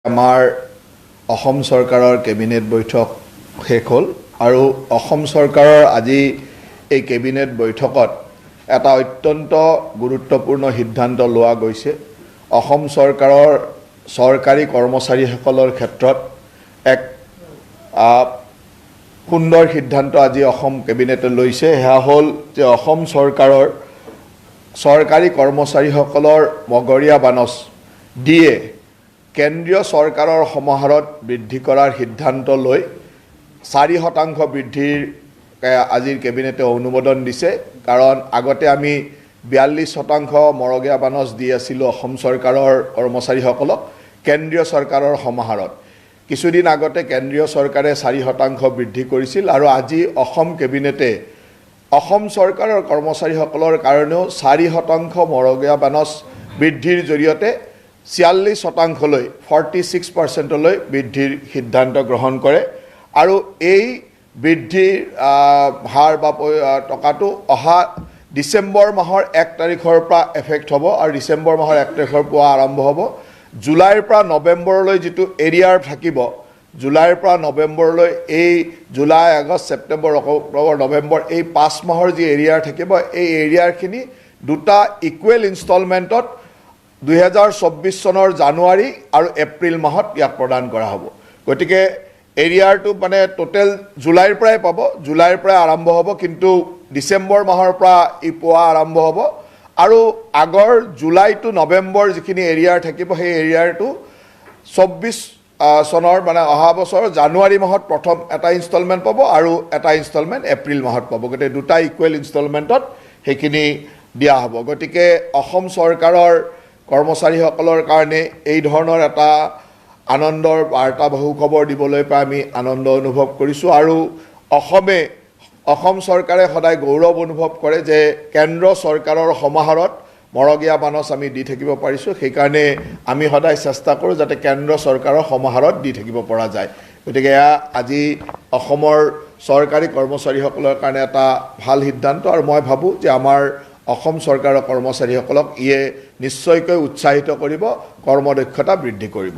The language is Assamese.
আমাৰ অসম চৰকাৰৰ কেবিনেট বৈঠক শেষ হ'ল আৰু অসম চৰকাৰৰ আজি এই কেবিনেট বৈঠকত এটা অত্যন্ত গুৰুত্বপূৰ্ণ সিদ্ধান্ত লোৱা গৈছে। অসম চৰকাৰৰ চৰকাৰী কৰ্মচাৰীসকলৰ ক্ষেত্ৰত এক সুন্দৰ সিদ্ধান্ত আজি অসম কেবিনেটে লৈছে। সেয়া হ'ল যে অসম চৰকাৰৰ চৰকাৰী কৰ্মচাৰীসকলৰ মগৰীয়া বানচ দিয়ে কেন্দ্ৰীয় চৰকাৰৰ সমাহাৰত বৃদ্ধি কৰাৰ সিদ্ধান্ত লৈ 4% বৃদ্ধিৰ আজিৰ কেবিনেটে অনুমোদন দিছে। কাৰণ আগতে আমি 42% মৰগীয়া বানচ দি আছিলোঁ অসম চৰকাৰৰ কৰ্মচাৰীসকলক কেন্দ্ৰীয় চৰকাৰৰ সমাহাৰত। কিছুদিন আগতে কেন্দ্ৰীয় চৰকাৰে 4% বৃদ্ধি কৰিছিল আৰু আজি অসম কেবিনেটে অসম চৰকাৰৰ কৰ্মচাৰীসকলৰ কাৰণেও 4% মৰগীয়া বানচ বৃদ্ধিৰ জৰিয়তে 46%লৈ 46%লৈ বৃদ্ধিৰ সিদ্ধান্ত গ্ৰহণ কৰে। আৰু এই বৃদ্ধিৰ হাৰ বা টকাটো অহা ডিচেম্বৰ মাহৰ 1 তাৰিখৰ পৰা এফেক্ট হ'ব আৰু ডিচেম্বৰ মাহৰ 1 তাৰিখৰ পৰা আৰম্ভ হ'ব। জুলাইৰ পৰা নৱেম্বৰলৈ যিটো এৰিয়াৰ থাকিব, জুলাইৰ পৰা নৱেম্বৰলৈ এই জুলাই, আগষ্ট, ছেপ্টেম্বৰ, অক্টোবৰ, নৱেম্বৰ এই 5 মাহৰ যি এৰিয়াৰ থাকিব, এই এৰিয়াৰখিনি দুটা ইকুৱেল ইনষ্টলমেণ্টত 2024 চনৰ জানুৱাৰী আৰু এপ্ৰিল মাহত ইয়াক প্ৰদান কৰা হ'ব। গতিকে এৰিয়াৰটো মানে টোটেল জুলাইৰ পৰাই পাব, জুলাইৰ পৰাই আৰম্ভ হ'ব, কিন্তু ডিচেম্বৰ মাহৰ পৰা ই পোৱা আৰম্ভ হ'ব। আৰু আগৰ জুলাই টু নৱেম্বৰ যিখিনি এৰিয়াৰ থাকিব, সেই এৰিয়াৰটো 24 চনৰ মানে অহা বছৰৰ জানুৱাৰী মাহত প্ৰথম এটা ইনষ্টলমেণ্ট পাব আৰু এটা ইনষ্টলমেণ্ট এপ্ৰিল মাহত পাব। গতিকে দুটা ইকুৱেল ইনষ্টলমেণ্টত সেইখিনি দিয়া হ'ব। গতিকে অসম চৰকাৰৰ কৰ্মচাৰীসকলৰ কাৰণে এই ধৰণৰ এটা আনন্দৰ বাৰ্তা বা সুখবৰ দিবলৈ পাই আমি আনন্দ অনুভৱ কৰিছোঁ। আৰু অসম চৰকাৰে সদায় গৌৰৱ অনুভৱ কৰে যে কেন্দ্ৰ চৰকাৰৰ সমাহাৰত মৰগীয়া বানচ আমি দি থাকিব পাৰিছোঁ। সেইকাৰণে আমি সদায় চেষ্টা কৰোঁ যাতে কেন্দ্ৰ চৰকাৰৰ সমাহাৰত দি থাকিব পৰা যায়। গতিকে এয়া আজি অসমৰ চৰকাৰী কৰ্মচাৰীসকলৰ কাৰণে এটা ভাল সিদ্ধান্ত আৰু মই ভাবোঁ যে আমাৰ অসম চৰকাৰৰ কৰ্মচাৰীসকলক ইয়ে নিশ্চয়কৈ উৎসাহিত কৰিব, কৰ্মদক্ষতা বৃদ্ধি কৰিব।